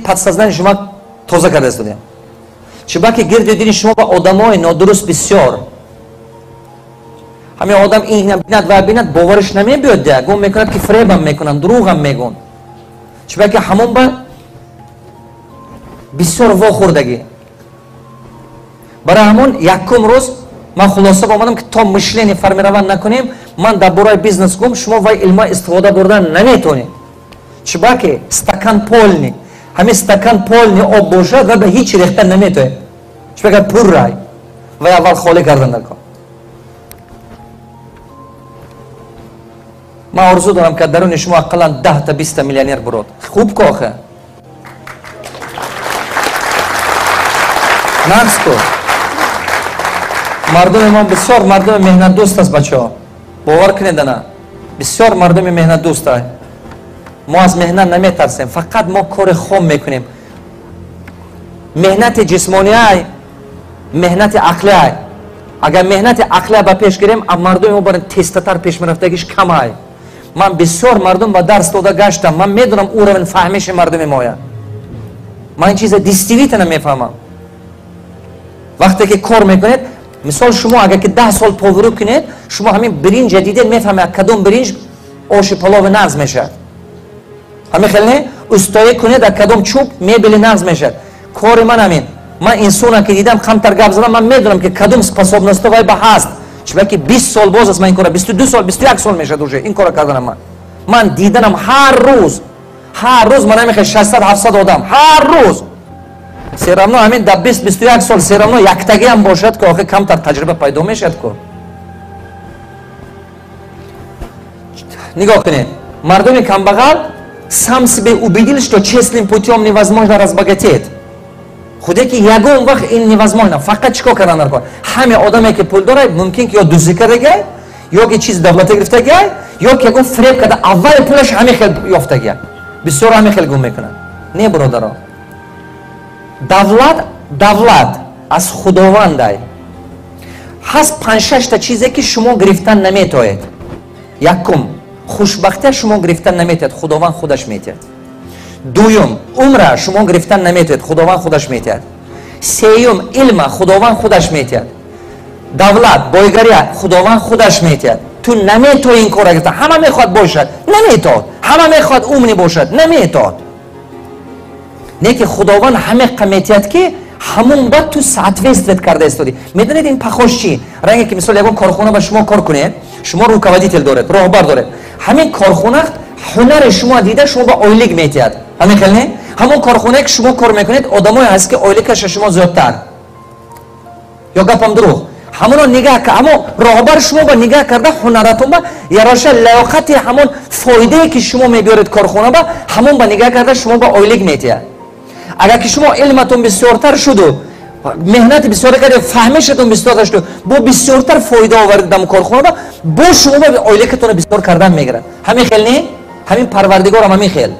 Подсознание шумо тоза карда истодем. Чунки гирди дини шумо ба одамои нодуруст бисёр. Ҳамин одам ин бинад ва бинад, бовариш намебиёд, дия гум мекунад, ки фиребам мекунанд, дурӯғам мегӯн. Чунки ҳамон ба бисёр вохӯрдагӣ. Барои ҳамон якум рӯз ман хулоса омадам, ки то мышление формировать накунем, ман дар бораи бизнес гум, шумо вай илма истифода бурдан наметонед. Чунки стакан полный, ҳамин стакан полный об бошад, ва ба ҳеҷ рехта наметоед. Чунки пуррай вай аввал холӣ кардан дар кор. Ман орзу дорам, ки даруни шумо ақаллан 10 та 20 та миллионер бурод. Хуб кохе нағз ку. Мардуми мо бисёр мардуми меҳнатдӯст аст, бачаҳо, бовар кунед, ана бисёр мардуми меҳнатдӯст. Мо аз меҳнат наметарсем, фақат мо кори хом мекунем. Меҳнати ҷисмониай, меҳнати ақлиай. Агар меҳнати ақлия ба пеш гирем, мардуми мо барин тезтатар пеш мерафтагиш камай. Ман бисёр мардум ба дарс дода гаштам, ман медонам уровень фаҳмиши мардуми моя. Ман ин чиза действительно мефаҳмам. Вақте ки кор мекунед, мисол, шумо агар ки 10 сол поварӣ кунед, шумо ҳамин биринҷа дидед, мефаҳмед, кадом биринҷ оши палови нағз мешавад. Ҳамин хел не? Устоӣ кунед, аз кадом чӯб мебели нағз мешавад. Кори ман ҳамин. Ман инсона ки дидам, камтар гап задам, ман медонам, ки кадом способностьо вай ба ҳаст. Чунки 20 сол боз аст ман ин кора, 22 сол, 21 сол мешавад уже ин кора карданам. Ман диданам ҳар рӯз, ҳар рӯз ман намехоҳ 600, 700 одам ҳар рӯз. Всё равно ҳамин дар 20, 21 сол всё равно яктагиам бошад, ки охир камтар таҷриба пайдо мешавад ку. Нигоҳ кунед, мардуми камбағал сам себе убедил, что честным путем невозможно разбогатеть. Худе ки ягон вақт ин невозможно. Фақат чӣ кор кардан дар кор? Ҳаме одаме ки пул дорад, мумкин ки ё дуздӣ кардагиай, ё ки чиз давлата гирифтагиай, ё ки ягон фиреб карда, аввали пулаш ҳаме хел ёфтагиай. Бисёр ҳаме хел гум мекунанд. Не, бародаро, давлат, давлат аз худовандай. Ҳаст панҷшашта чизе, ки шумо гирифтан наметоед. Якум, хушбахтия шумо гирифтан наметоед, худованд худаш метиҳад. Дуюм, умра шумо гирифтан наметоед, худованд худаш метиҳад. Сеюм, илма худованд худаш метиҳад. Давлат, бойгария худованд худаш метиҳад. Ту наметои ин кора гирифтан. Ҳама мехоҳад бошад, наметоад. Ҳама мехоҳад умный бошад, наметоад. Не ки худованд ҳамеқа метиҳад, ки ҳамон ба ту соответствовать карда истодӣ. Медонед, ин похож чӣ ранге? Ки мисол, ягон корхона ба шумо кор кунед, шумо руководитель доред, роҳбар доред. Ҳамин корхона ҳунари шумо дида, шумо ба ойлик метиҳад. Ҳамин хел не? Ҳамон корхонае ки шумо кор мекунед, одамое ҳаст, ки ойликаша шумо зиёдтар. Ё гапам дурӯғ? Ҳамоно нигаҳ, ҳамо роҳбар шумо ба нигаҳ карда, ҳунаратон ба яроша, лаёқати, ҳамон фоидае ки шумо мебиёред корхона ба, ҳамон ба нигаҳ карда, шумо ба ойлик метиҳад. Агар ки шумо илматон бисёртар шуду, меҳнати бисёр карда, фаҳмишатон бисёртар шуду, бо бисёртар фоида овардед дар корхона ба, бо шумо ба ойликатонро бисёр кардан мегирад. Ҳамин хел не? Ҳамин парвардигорам ҳамин хел.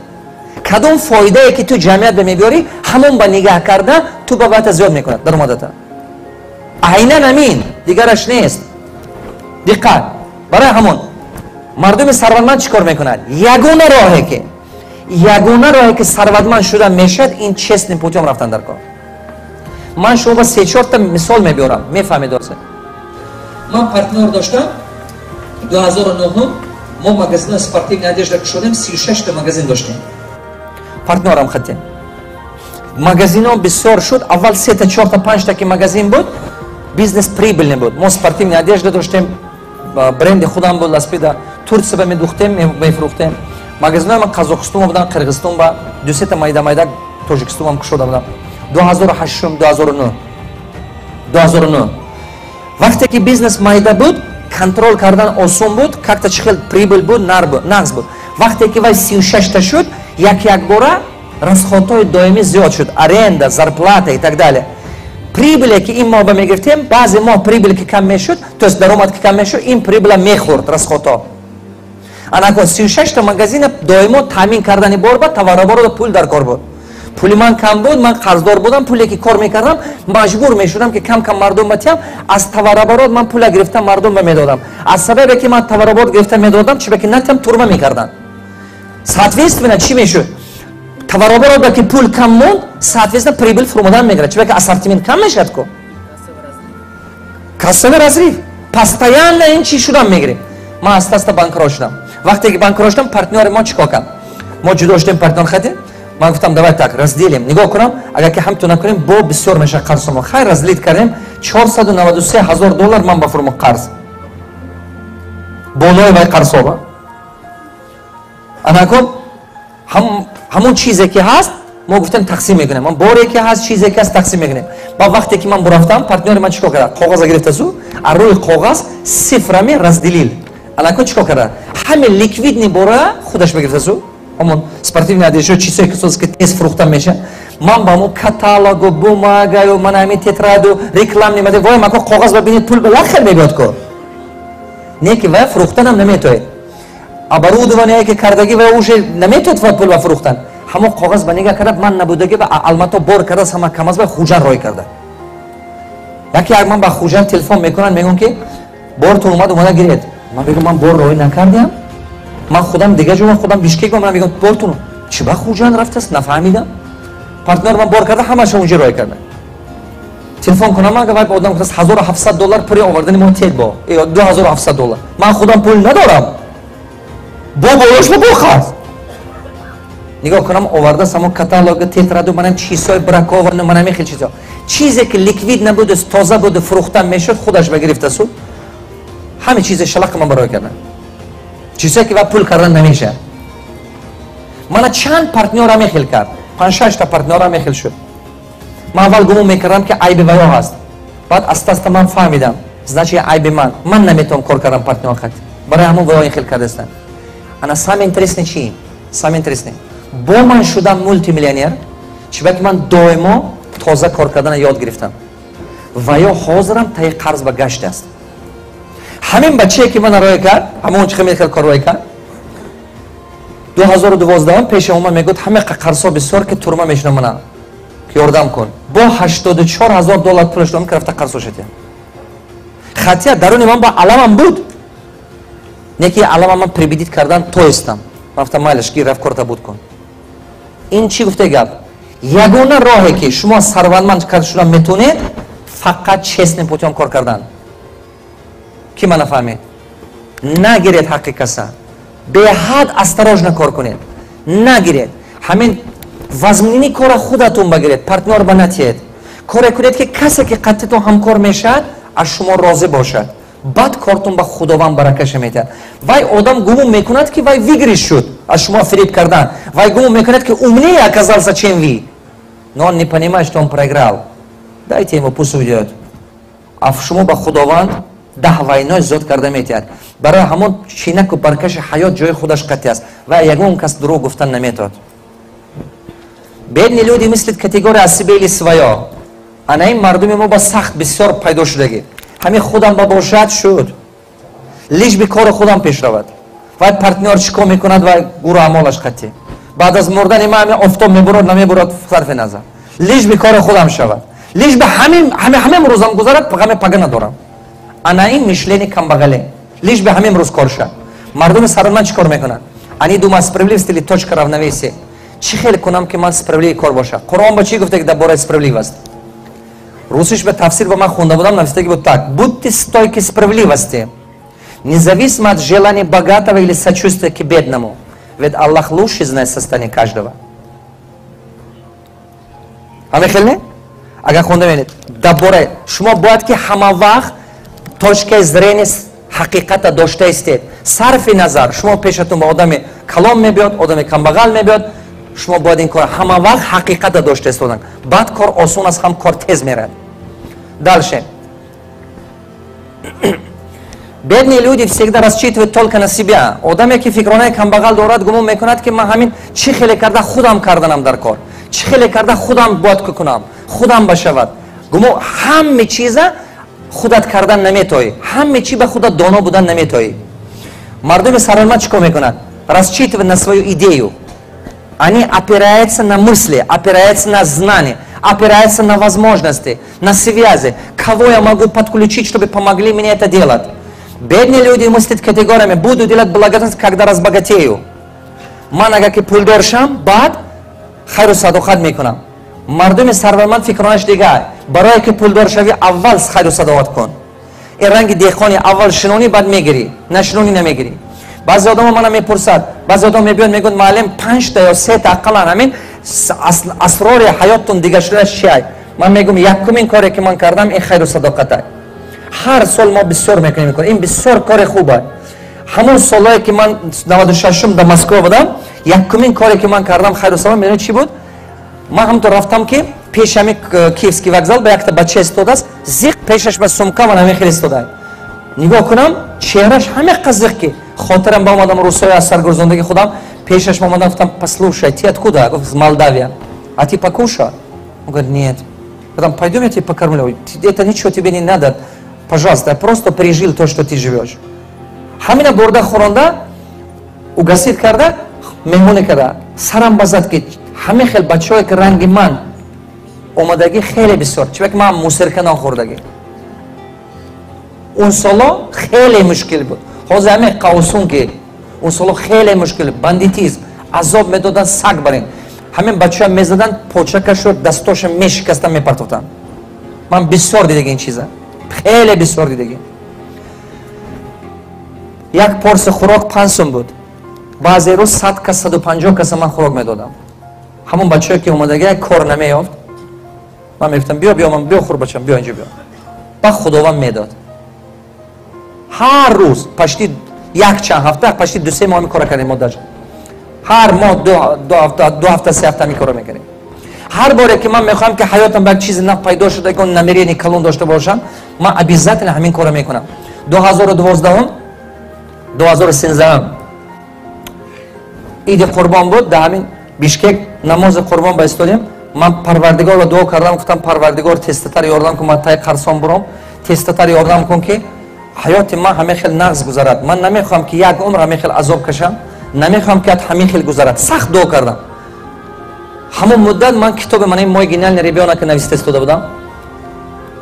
Кадом фоидае ки ту ҷамъият ба мебиёрӣ, ҳамон ба нигаҳ карда, ту ба вата зиёд мекунад даромадата. Айнан ҳамин, дигараш нест. Диққат! Барои ҳамон мардуми сарватманд чӣ кор мекунад? Ягона роҳе ки сарватманд шуда мешавад, ин честным путем рафтан дар кор. Ман шумо ба се чорта мисол мебиёрам, мефаҳмед. Озе ман партнёр доштам. 2009 мо магазини спортивная одежда кушодем, 36 та магазин доштем. Партнёрам хатем, магазино бисёр шуд. Аввал сета, чорта, панҷта ки магазин буд, бизнес прибыльный буд. Мо спортивная одежда доштем, бренди худам буд, ласпида Турция ба медухтем, мефурӯхтем. Магазинои ман Қазоқистон будам, Қирғизистон ба, дусета майда майда Тоҷикистонам кушода будам. 2008, 2009, 2009 вақте ки бизнес майда буд, контроль кардан осон буд, как-то чӣ хел прибыль буд, нағз буд. Вақте ки вай 36 та шуд, як якбора расходҳои доимӣ зиёд шуд: аренда, зарплата и так далее. Прибыле ки ин моҳ ба мегирифтем, баъзе моҳ прибыль ки кам мешуд, то есть даромад ки кам мешуд, ин прибыла мехӯрд расходҳо. Анакон 36 та магазина доимо таъмин кардани бор ба товароборода пул дар кор буд. Пули ман кам буд, ман қарздор будам. Пуле ки кор мекардам, маҷбур мешудам, ки кам кам мардум ба тиям. Аз товарооборот ман пула гирифта, мардум ба медодам. Аз сабабе ки ман товарооборот гирифта медодам, чиба ки натиям, турма мекарданд. Соответственно, чӣ мешуд? Товарооборот ки пул кам монд, соответственно, прибыль фурмодан мегирад. Чиба ки ассортимент кам мешавад ко. Кассовый разрыв. Постоянно ин чи шудан мегирем. Ман аста аста банкрот шудам. Вақте ки банкрот шудам, партнёри мо чӣ кор кард? Мо ҷудо шудем партнёр хати. Ман гуфтам, давай так, разделим. Нигоҳ кунам, агар ки ҳамту накунем, бо бисёр меша қарзмо. Хай, разделить кардем, 493 ҳазор доллар ман ба фурмо қарз. Болои вай қарзҳо. Анакун ҳамон чизе ки ҳаст, мо гуфтем, тақсим мекунем. Ман боре ки ҳаст, чизе ки ҳаст, тақсим мекунем. Ба вақте ки ман бурафтам, партнёри ман чӣ кор кард? Коғаза гирифтасу, аз рӯи коғаз цифрами разделил. Анакун чӣ кор кард? Ҳаме ликвидный бора худаш мегирифтасу, ҳамон спортивный одежда, чизое ки ки тез фурӯхта мешавад. Ман ба ҳамон каталогу, бумагаю, ман ҳамин тетраду, рекламный материал, вой, мако коғаз ба бинед, пул ба як хел мебиёд ко. Не ки вай фурӯхтанам наметоед. Оборудование ки кардагӣ вай уже наметоед вай пул ба фурӯхтан. Ҳамон коғаз ба нигаҳ карда, ман набудагӣ ба Алмато бор карда, ҳама камаз ба Хуҷанд рой карда. Яке як ман ба Хуҷанд телефон мекунанд, мегӯям, ки бортон омад, омада гиред. Ман мегӯям, ман бор рой накардиам. Ман худам дига ҷо, ман худам Бишкек, ман мегӯям, бортон чӣ ба Хуҷанд рафтааст, нафаҳмидам. Партнёр ман бор карда, ҳамаша унҷа рой карда. Телефон кунам, ага вай одам гуфтааст, 1700 доллар пули овардани мо тед бо 2700 доллар. Ман худам пул надорам. Бо болош бо хаз. Нигоҳ кунам, оварда само каталога, тетраду, манам чизҳои бракованный, манам хел чизҳо. Чизе ки ликвид набуду, тоза буду, фурӯхта мешуд, худаш ба гирифтасу. Ҳаме чизе шалақа ман барой кардам. Чизое ки ва пул кардан намешавад. Мана чанд партнёра мехел кард. Панҷ-шашта партнёра мехел шуд. Ман аввал гумон мекардам, ки айби ваё ҳаст. Баъд аста аста ман фаҳмидам. Значит, айби ман. Ман наметавонам кор кардан партнёр хат. Барои ҳамон ваё ин хел кардастанд. Ана самое интересное чи? Самое интересное. Бо ман шудам мултимиллионер, чиба ки ман доимо тоза кор кардана ёд гирифтам. Ва ё ҳозирам таи қарз ба гашт аст. Ҳамин бачае ки мана рой кард, ҳамон чӣ хел кор рой кард, 2012 пеша омад, мегӯяд, ҳама қарзҳо бисёр, ки турма мешинам, мана ёрдам кун. Бо 84 ҳазор доллар пулаш дом ки рафта қарзҳо шудя. Хатия даруни ман ба аламам буд. Не ки аламам ман прибедить кардан тоистам. Ман гуфтам, майлаш, ки рафт, корта буд кун. Ин чӣ гуфте гап? Ягона роҳе ки шумо сарватманд шудан метавонед, фақат честным путем кор кардан. Ки мана фаҳмед? Нагиред ҳаққи каса. Беҳад осторожно кор кунед. Нагиред. Ҳамин вазминини кора худатон багиред, партнёр ба натиҳед. Коре кунед, ки касе ки қаттитон ҳамкор мешавад, аз шумо розӣ бошад. Баъд кортон ба Худованд баракаша метиҳад. Вай одам гумон мекунад, ки вай выигрыш шуд аз шумо фиреб кардан. Вай гумон мекунад, ки умнее оказался, чем вы. Но он не понимает, что он проиграл. Дайте ему, пусть уйдет. А шумо ба Худованд даҳ вайной зиёд карда метиҳад. Барои ҳамон чинаку баркаши ҳаёт ҷои худаш қатъи аст ва ягон кас дурӯғ гуфтан наметавад. Бедные люди мыслят категория о себе или своё. Ана ин мардуми мо ба сахт бисёр пайдо шудагӣ. Ҳамин худам ба бошад шуд. Лишь бы кори худам пеш равад. Вай партнёр чӣ кор мекунад, вай гурӯ амолаш қатъӣ. Баъд аз мурдани ман ҳамин офтоб мебурад, намебурад, сарфи назар. Лишь бы кори худам шавад. Лишь бы ҳамин рӯзам гузарад, ғами пага надорам. Ана ин мышление камбағале. Лишь бы ҳамин рӯз кор шавад. Мардуми сарватманд чӣ кор мекунанд? Они думают справедливость или точка равновесия. Чӣ хел кунам, ки ман справедливый кор бошад? Қуръон ба чӣ гуфта ки дар бораи справедливость? Русиш ба тафсир ба ман хонда будам, навиштаги буд так: будьте стойки справедливости, независимо от желания богатого или сочувствия к бедному. Ведь Аллах лучше знает состояние каждого. Ҳамин хел не? Агар хонда мебинед, дар бораи шумо бояд ки ҳама вақт точкаи зрения ҳақиқата дошта истед. Сарфи назар, шумо пешатон ба одами калон мебиёд, одами камбағал мебиёд, шумо бояд ин кор ҳама вақт ҳақиқата дошта истодан. Баъд кор осон аст, ҳам кор тез мерад. Дальше. Бедные люди всегда рассчитывают только на себя. Одаме ки фикронаи камбағал дорад, гумон мекунад, ки ман ҳамин чӣ хеле карда худам карданам дар кор. Чӣ хеле карда худам бояд кунам, худам башавад. Гумон ҳаме чиза худат кардан наметоӣ. Ҳаме чи ба худат доно будан наметоӣ. Мардуми сарватманд чӣ кор мекунад? Рассчитывают на свою идею. Они опираются на мысли, опираются на знания, опираются на возможности, на связи. Кого я могу подключить, чтобы помогли мне это делать? Бедные люди мыслят категориями: буду делать благотворительность, когда разбогатею. Ман агар ки пулдор шам, баъд Хайру садоқат мекунам. Мардуми сарватманд фикронаш дигар. Барое ки пулдор шавӣ, аввал хайру садоқат кун. Ин ранги деҳқони, аввал шинонӣ, баъд мегирӣ. Нашинонӣ, намегирӣ. Баъзе одамо мана мепурсад, баъзе одам мебиёд, мегӯяд: «Муаллим, панҷта ё сета ақаллан ҳамин асрори ҳаёттон дига шуданаш чиай?» Ман мегӯям: якумин коре ки ман кардам, ин хайру садоқата. Ҳар сол мо бисёр мекунем. Ин бисёр кори хуба. Ҳамон солое ки ман 96-ум дар Москва будам, якумин коре ки ман кардам, хайру садоқат, медонед чӣ буд? Ман ҳамто рафтам, ки пеш ҳами Киевский вокзал ба якта бача истодааст, зиқ, пешаш ба сумка ман ҳамин хел истода. Нигоҳ кунам, чеҳраш ҳамеқа зиқ, ки хотирам ба омадам рӯзҳои аз саргузондагии худам. Пешаш омадам, гуфтам: «Послушай, ты откуда?» Гуфт: «Молдавия». «А ты покушал?» Он говорит: «Нет». Потом: «Пойдем, я тебя покормлю, это ничего тебе не надо, пожалуйста, я просто пережил то, что ты живешь». Ҳамина бурда, хӯронда, угостить карда, меҳмонӣ карда. Сарам базад, ки ҳамин хел бачаҳое ки ранги ман омадагӣ хеле бисёр. Чунки ман мусорка нон хӯрдагӣ. Он соло хеле мушкил буд. Ҳозир ҳамин қавсун, ки он соло хеле мушкил, бандитизм, азоб медодан, саг барин. Ҳамин бачаҳо мезадан, почакашу дастоша мешикастан, мепартофтан. Ман бисёр дидаги ин чиза, хеле бисёр дидаги. Як порция хӯрок 5 сум буд. Баъзе рӯз 100 кас, 150 каса ман хӯрок медодам. Ҳамон бачае ки омадага, кор намеёфт, ман мегуфтам: «Биё, биё, биё, хур, бачам, биё инҷо, биё». Ба Худованд медод. Ҳар рӯз почти як чанд ҳафта, почти 2-3 моҳ ҳамин кора кардем. Мо даже ҳар моҳ 2 ҳафта, 2 ҳафта, 3 ҳафта ҳамин коро мекардем. Ҳар боре ки ман мехоҳам, ки ҳаётам ба як чизи нав пайдо шуда, ягон намерение калон дошта бошам, ман обязательно ҳамин коро мекунам. 2012-ум, 2013-ум Иди Қурбон буд. Дар ҳамин Бишкек намози қурбон ба истодем. Ман Парвардигорро дуо кардам, гуфтам: «Парвардигор, тезтатар ёрдам кун, ман таи қарсон буром, тезтатар ёрдам кун, ки ҳаёти ман ҳамин хел нағз гузарад. Ман намехоҳам, ки як умр ҳамин хел азоб кашам, намехоҳам, ки ҳамин хел гузарад». Сахт дуо кардам. Ҳамон муддат ман китоби ман «Мой гениальный ребенок» нависта истода будам.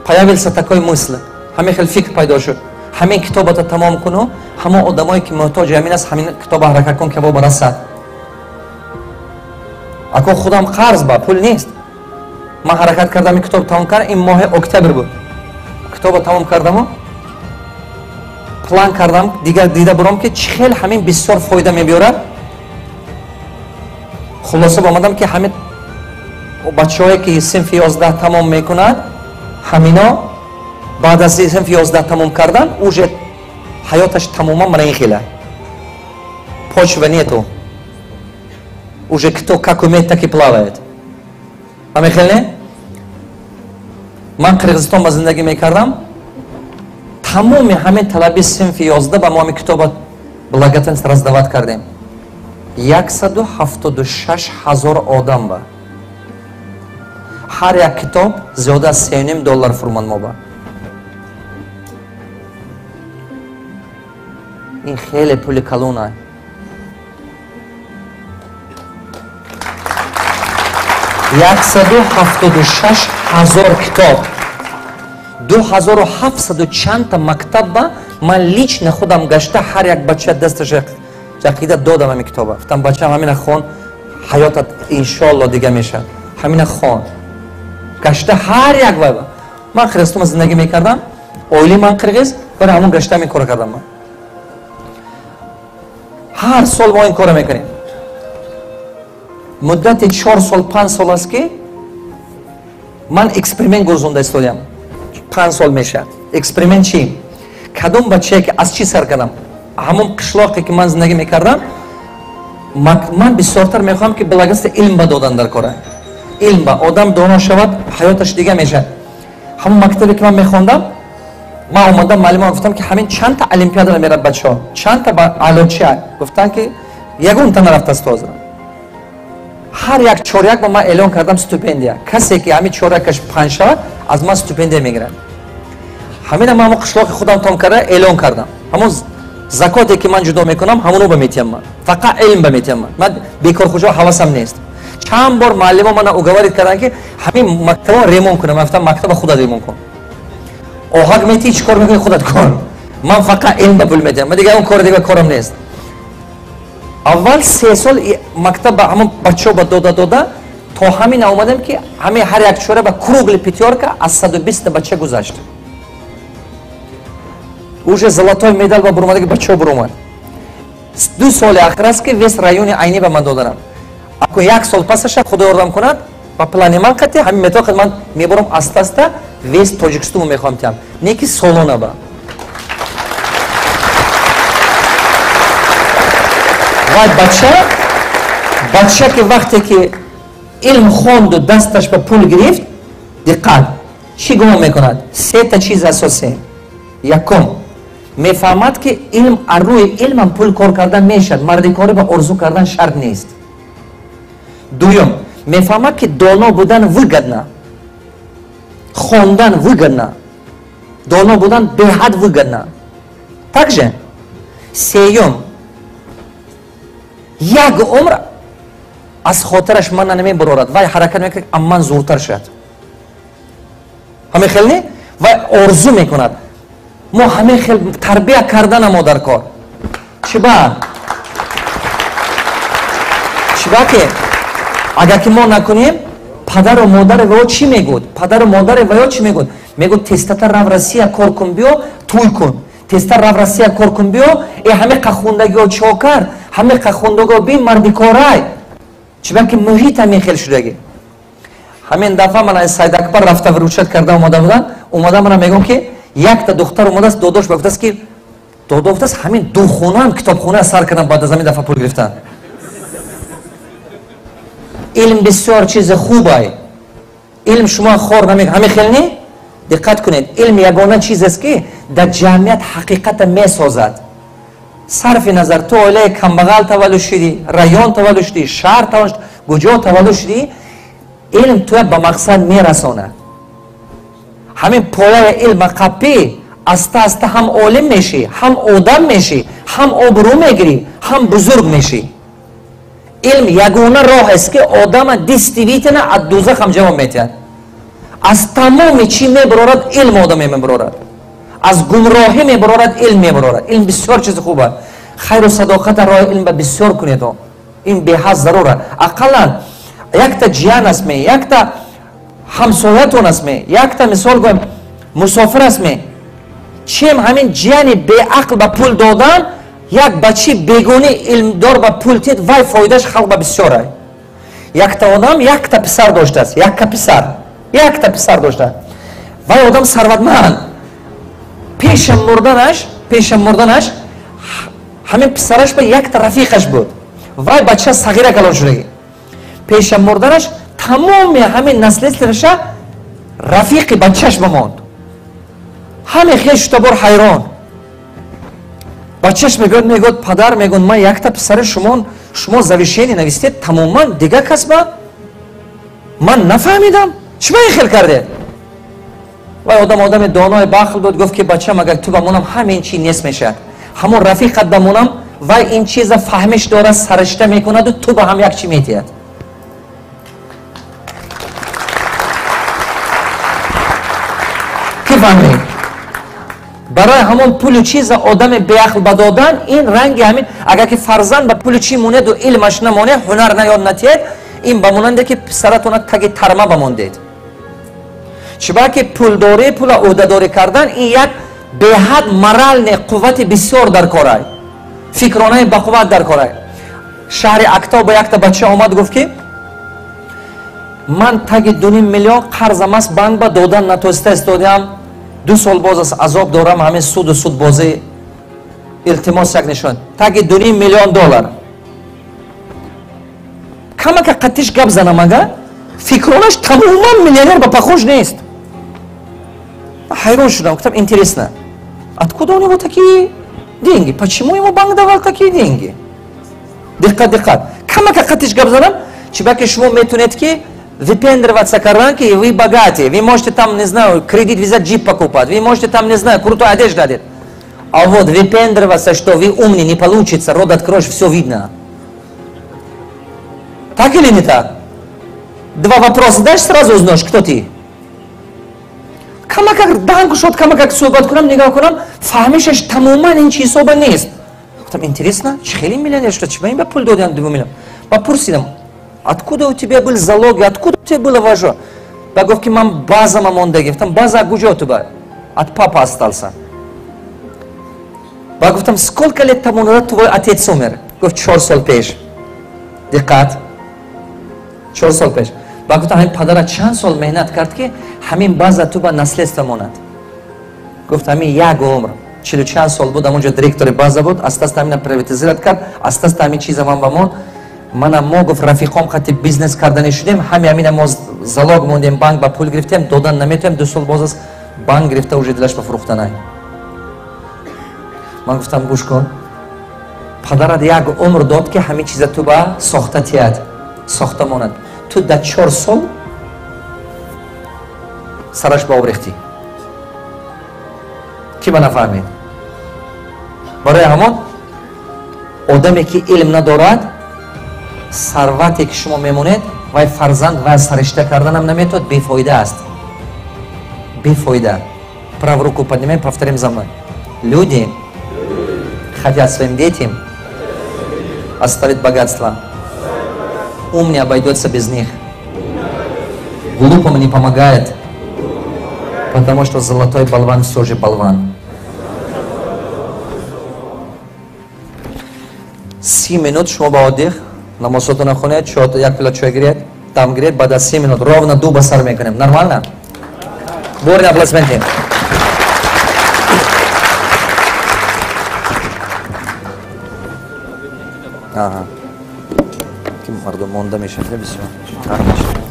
Появился такой мысль, ҳамин хел фикр пайдо шуд: ҳамин китобата тамом куну ҳамон одамое ки муҳтоҷи ҳамин аст, ҳамин китоба ҳаракат кун, ки ба расад. Ако худам қарз ба пул нест. Ман ҳаракат кардам, ин китоб тамом кардам. Ин моҳи октябр буд. Китоба тамом кардаму план кардам, дигар дида буром, ки чӣ хел ҳамин бисёр фоида мебиёрад. Хулоса омадам, ки ҳамин бачаҳое ки синфи 11 тамом мекунад, ҳамино баъд аз синфи 11 тамом кардан уже ҳаёташ тамоман мана ин хела, почва нету, уже кто как умеет, так и плавает. Ҳамин хел не? Ман Қирғизистон ба зиндагӣ мекардам. Тамоми ҳамин талаби синфи 11 ба мо ҳамин китоба благотворительность раздавать кардем, 176 000 одам ба. Ҳар як китоб зиёда аз 3,5 доллар фурманд мо ба. Ин хеле пули калона. 176 000 китоб, 2700 чандта мактабба ман лично худам гашта, ҳар як бача дасташа ақида додам ҳамин китоба. Гуфтам: «Бачам, ҳамина хон, ҳаётат иншоалло дига мешавад, ҳамина хон». Гашта ҳар як вай. Ман Қирғизистонма зиндагӣ мекардам, оилаи ман қирғиз, барои ҳамон гашта ҳамин кора кардам. Ман ҳар сол мо ин кора мекунем. Муддати 4 сол, 5 сол аст, ки ман эксперимент гузонда истодиам. 5 сол мешавад. Эксперимент чӣ? Кадом бачае ки, аз чӣ сар кардам? Ҳамон қишлоқе ки ман зиндагӣ мекардам, ман бисёртар мехоҳам, ки благоста илм ба додан дар кора. Илм ба одам доно шавад, ҳаёташ дига мешавад. Ҳамон мактабе ки ман мехондам, ман омадам, маълима гуфтам, ки ҳамин чандта олимпиада мерад бачаҳо, чандта ба аълочия? Гуфтанд, ки ягонта нарафтааст ҳозир. Ҳар як чоряк ба ман эълон кардам стипендия: касе ки ҳамин чорякаш панҷ шавад, аз ман стипендия мегирад. Ҳамина ман ҳамон қишлоқи худам том карда эълон кардам. Ҳамон закоте ки ман ҷудо мекунам, ҳамоно ба метиҳам. Ман фақат илм ба метиҳам. Ман бекорхӯҷо ҳавасам нест. Чанд бор муаллимо мана уговорить карданд, ки ҳамин мактабо ремонт кунам. Ман гуфтам: «Мактаба худат ремонт кун, оҳак метиҳӣ, чӣ кор мекунӣ, худат кун. Ман фақат илм ба пул метиҳам, ман дигар он кори дига корам нест». Аввал 3 сол мактаб ба ҳамон бачаҳо ба дода дода. То ҳамин омадем ки ҳамин ҳар як чора ба кругли пятёрка аз 120 бача гузашт. Уже золотой медал ба бурумадаги бачаҳо буромад. 2 соли ахир аст ки весь райони Айнӣ ба ман доданам. Ако як сол пасаша Худо ёрдам кунад, ба плани ман қати ҳамин метод ман мебурам аста-аста весь Тоҷикистонро мехоҳам тиям. Не ки солона ба. Вай бача ки вақте ки илм хонду дасташ ба пул гирифт, диққат, чӣ гумон мекунад? Сета чиз асосӣ. Якум, мефаҳмад ки илм аз рӯи илмам пул кор кардан мешавад, мардикорӣ ба орзу кардан шарт нест. Дуюм, мефаҳмад ки доно будан выгодно, хондан выгодно, доно будан беҳад выгодно. Также сеюм, як умр аз хотираш мана намебарорад, вай ҳаракат мекунад амман зуртар шавад. Ҳамин хел не? Вай орзу мекунад. Мо ҳамин хел тарбия кардана мо дар кор. Чиба? Чиба ки агар ки мо накунем, падару модари ваё чӣ мегӯд? Падару модари ваё чӣ мегӯд? Мегӯд тезтар рав Россия кор кун биё, тӯй кун. Тезтар рав Россия кор кун биё, э ҳамин қахондагиҳо чо кард? Ҳамин қахондагиҳо бин мардикорай. Чиба ки муҳит ҳамин хел шудагӣ. Ҳамин дафъа ман аз Сайдакбар рафта выручать карда омада будам, омада мана мегӯм ки якта духтар омадааст, додош ба гуфтааст ки додо гуфтааст ҳамин духонаам китобхона сар кардам баъд аз ҳамин дафъа пул гирифтан. Илм бисёр чизи хубай. Илм шумо хор намекунад. Ҳамин хел не? Диққат кунед, илм ягона чиз аст ки дар ҷамъият ҳақиқата месозад. Сарфи назар ту оилаи камбағал таваллуд шудӣ, район таваллуд шудӣ, шаҳр таваллуд шудӣ, куҷо таваллуд шудӣ, илм туя ба мақсад мерасонад. Ҳамин пояи илма қаппӣ аста-аста ҳам олим мешӣ, ҳам одам мешӣ, ҳам обрӯ мегирӣ, ҳам бузург мешӣ. Илм ягона роҳ аст ки одама действительно аз дӯзах ҳам ҷавоб медиҳад. Аз тамоми чӣ мебарорад, илм одаме мебарорад. Аз гумроҳӣ мебарорад, илм мебарорад. Илм бисёр чизи хуб аст. Хайру садоқата роҳи илм ба бисёр кунед. Ин беҳад зарур аст. Ақаллан якта ҷиян аст ме, якта ҳамсоятон аст ме, якта мисол гӯем мусофир аст ме. Чем ҳамин ҷияни беақл ба пул додан, як бачи бегуни илмдор ба пул тид, вай фоидааш халқ ба бисёр ай. Якта одам якта писар доштааст, якка писар, якта писар доштааст. Вай одам сарватманд. Пеша мурданаш ҳамин писараш ба якта рафиқаш буд. Вай бача сағира калон шудагӣ. Пеша мурданаш тамоми ҳамин наследстваша рафиқи бачаш бимонд. Ҳамин хел шута бор ҳайрон. Бачаш мегӯяд, мегӯяд падар, мегӯяд ман якта писари шумо, шумо завещание навистед, тамоман дигар кас ба ман нафаҳмидам. Чӣ ба ин хел кардед? Вай одам одами донои бахл буд, гуфт ки бачам, агар ту ба монам ҳамин чи нест мешавад. Ҳамон рафиқат ба монам, вай ин чиза фаҳмиш дорад, саришта мекунаду ту ба ҳам як чи метиҳад. Ки фаҳмид? Барои ҳамон пулу чиза одами беақл ба додан, ин ранги ҳамин, агар ки фарзанд ба пулу чӣ монеду илмаш намонед, ҳунар наёд натиҳед, ин ба монанде ки писаратона таги тарма бамондед. Чиба ки пулдорӣ, пула ӯҳдадорӣ кардан, ин як беҳад моральный қуввати бисёр дар корай, фикронаи бақувват дар корай. Шаҳри Актов ба якта бача омад, гуфт ки ман таги 2,5 миллион қарзам аст, банк ба додан натоиста истодиам, 2 сол боз аст азоб дорам, ҳамин суду судбозӣ, илтимос як нишон. Таги 2,5 миллион доллар. Камака қатиш гап занам, ага фикронаш тамоман миллионер ба похож нест. Ҳайрон шудам, гуфтам интересно, откуда у него такие деньги, почему ему банк давал такие деньги? Диққат, диққат. Камака қатиш гап занам, чиба ки шумо метунед ки выпендриваться кардан, ки вы богатые, вы можете там, не знаю, кредит взять, джип покупать, вы можете там, не знаю, крутую одежду одеть. А вот выпендриваться, что вы умный, не получится, рот откроешь, все видно. Так или не так? Два вопроса дашь, сразу узнаешь, кто ты. Камакак данг шуд, камакак суҳбат кунам, нигоҳ кунам, фаҳмишаш тамоман ин чизҳо нест. Гуфтам интересно, чӣ хеле миллионер шуда, чӣ ба ин ба пул додиам 2 миллион? Ба пурсидам, Откуда у тебя был залоги, откуда у тебя было важно? Ба гуфт ки ман базама монда гирифтам. База куҷо ту ба? От папа остался. Ба гуфтам, сколько лет тому назад твой отец умер? Гуфт, 4 сол пеш. Диққат, 4 сол пеш. Ба гуфтам, ҳамин падара чанд сол меҳнат кард, ки ҳамин база ту ба наследство монад? Гуфт, ҳамин як умр, чилу чанд сол буд, ҳамонҷо директори база буд, аста-аста ҳамина приватизировать кард, аста-аста ҳамин чиза ман ба мон. Мана мо, гуфт, рафиқом хати бизнес кардани шудем, ҳами ҳамина мо залог мондем, банк ба пул гирифтем, додан наметавем, 2 сол боз аст банк гирифта, уже дилаш ба фурӯхтанай. Ман гуфтам, гӯш кун, падарат як умр дод, ки ҳамин чиза ту ба сохта тиҳад, сохта монад. Ту дар 4 сол сараш ба об рехтӣ. Ки ба нафаҳмед? Барои ҳамон одаме ки илм надорад, сарвате ки шумо мемонед, вай фарзанд вай саришта карданам наметавад, бефоида аст, бефоида. Правую руку поднимаем, повторим за мной. Люди хотят своим детям оставить богатство. Ум не обойдется без них. Глупому не помогает, потому что золотой болван все же болван. 30 минут шумо ба отдых, намозотона хонед, як пила чой гиред, дам гиред, баъд аз 30 минут ровно 2 ба сар мекунем. Нормально? Бурные аплодисменты. Ага. Ки мардум монда мешавад, бисёр.